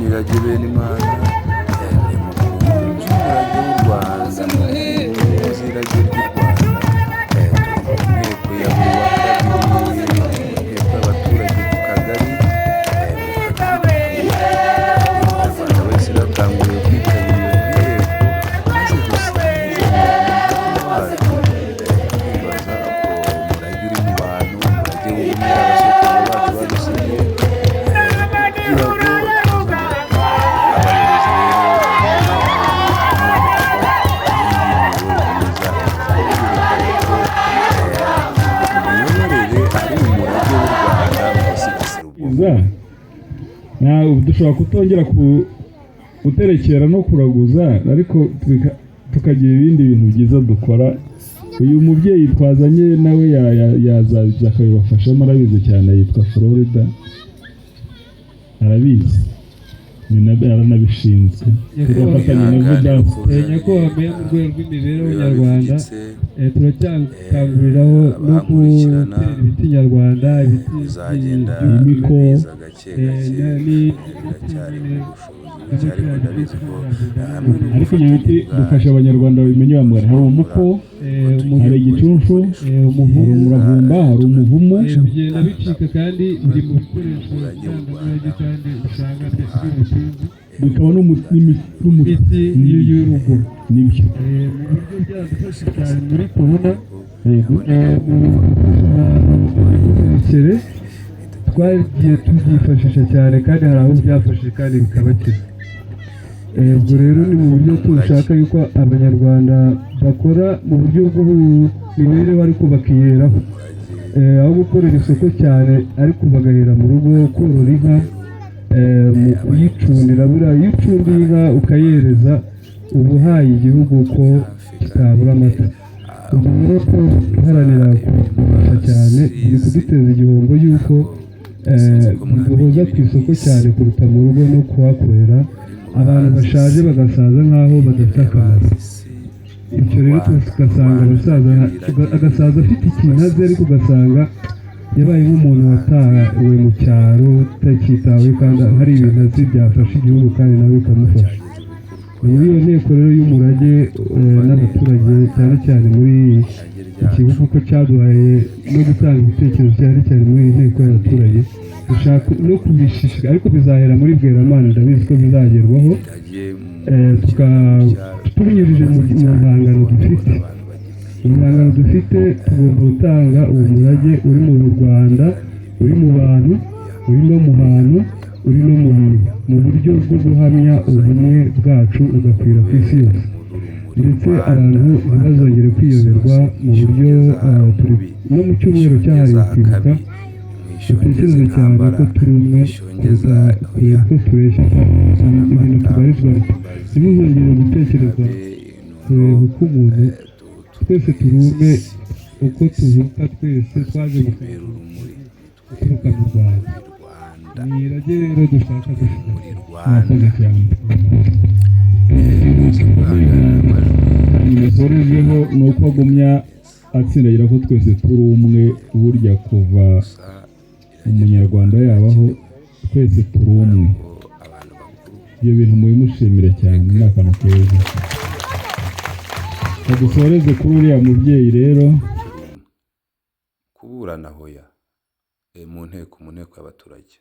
Imirage bene Imana, nimukunze umurage w'u Rwanda, mukunze irage ry'u Rwanda. Turi mu nteko ya buri wa kabiri, mu nteko y'abaturage ku kagari, mu kagari. Umunyarwanda wese yakanguriwe kwitabira iyo nteko maze dusangize wacu, twibaza umurage uri mu bantu, umurage w'ubumwe abasekuruza bacu badusigiye, kugira ngo abayobozi rero imiyoborere myiza, imiyoborere ari umurage w'u Rwanda gusigasira ubwo Iza ntabwo dushobora kutongera guterekera no kuraguza, ariko tukagira ibindi bintu byiza dukora. Uyu mubyeyi twazanye nawe yazaza akabibafashamo, arabizi cyane, yitwa Florida, arabizi, ni aranabishinzwe, tugafatanya na Vidance. Nyakubahwa Meya, mu rwego rw'imibereho nyarwanda, turacyakanguriraho no gutera ibiti nyarwanda, ibiti Bizagenda Imiko. biza gake gake, biracyari mu bushobozi buke, ariko ndabizi ko hamwe Ariko ibyo biti dufasha Abanyarwanda babimenye bamugana. Hari umuko, hari igicunshu, hari umuvumu, umuravumba, hari umuvumu. Bigenda bicika kandi biri mu bikoresho ndangamurage kandi usanga by'ubutunzi, Bikaba imiti y'urugo. Nibyo. Mu buryo byaradufasha cyane muri corona, mu buhumekere twagiye tubyifashisha cyane, kandi hari aho byafashije kandi bikabakiza. Ubwo rero ni mu buryo dushaka yuko Abanyarwanda bakora mu buryo bw'imibereho ariko bakiheraho, aho gukorera isoko cyane ariko bagahera mu rugo, korora inka, mu kuyicundira. Buriya iyo ucundiye inka ukayereza, uba uhaye igihugu ko kitabura amata. Ubwo rero ko guharanira kugurisha cyane biri kuduteza igihombo y'uko duhoza ku isoko cyane kuruta mu rugo no kuhakorera. Abantu bashaje bagasaza nk'aho badafite akamaro. Ibyo rero tugasanga abasaza, agasaza afite ikintu azi, ariko ugasanga yabaye nk'umuntu watawe mu cyaro, utakitawe, kandi hari ibintu azi byafasha igihugu kandi nawe bikamufasha. Ni muri iyo nteko rero y'umurage n'abaturage, cyane cyane muri iki gihugu, ko cyaduhaye no gutanga ibitekerezo, cyane cyane muri iyi nteko y'abaturage dushaka no kubishishikariza, ariko bizahera muri Bweramana, ndabizi ko bizagerwaho, tubinyujije mu bihangano dufite. Ibihangano dufite, tugomba gutanga uwo murage uri mu Rwanda, uri mu bantu, uri no mu hantu, uri no mu bintu, mu buryo bwo guhamya ubumwe bwacu bugakwira ku isi yose, ndetse abantu ntibazongere kwiyoberwa mu buryo turi no mu cyumweru cyahariwe kwibuka. Dutekereze cyane ko turi umwe kuruta kureba uko tureshya, ibintu tubarizwamo. Ntimuzongere gutekereza kureba uko umuntu, twese turi umwe. Uko tuvuka twese twaje guturuka mu Rwanda. Ni irage rero dushaka gusigasira. Murakoze cyane. Imisorezeho ni uko agumya atsindagira ko twese turi umwe. Burya kuva Umunyarwanda yabaho, twese turi umwe. Ibyo bintu mubimushimire cyane, ni akantu keza. Badusoreze kuri uriya mubyeyi rero. Kuburana hoya, mu nteko y'abaturage.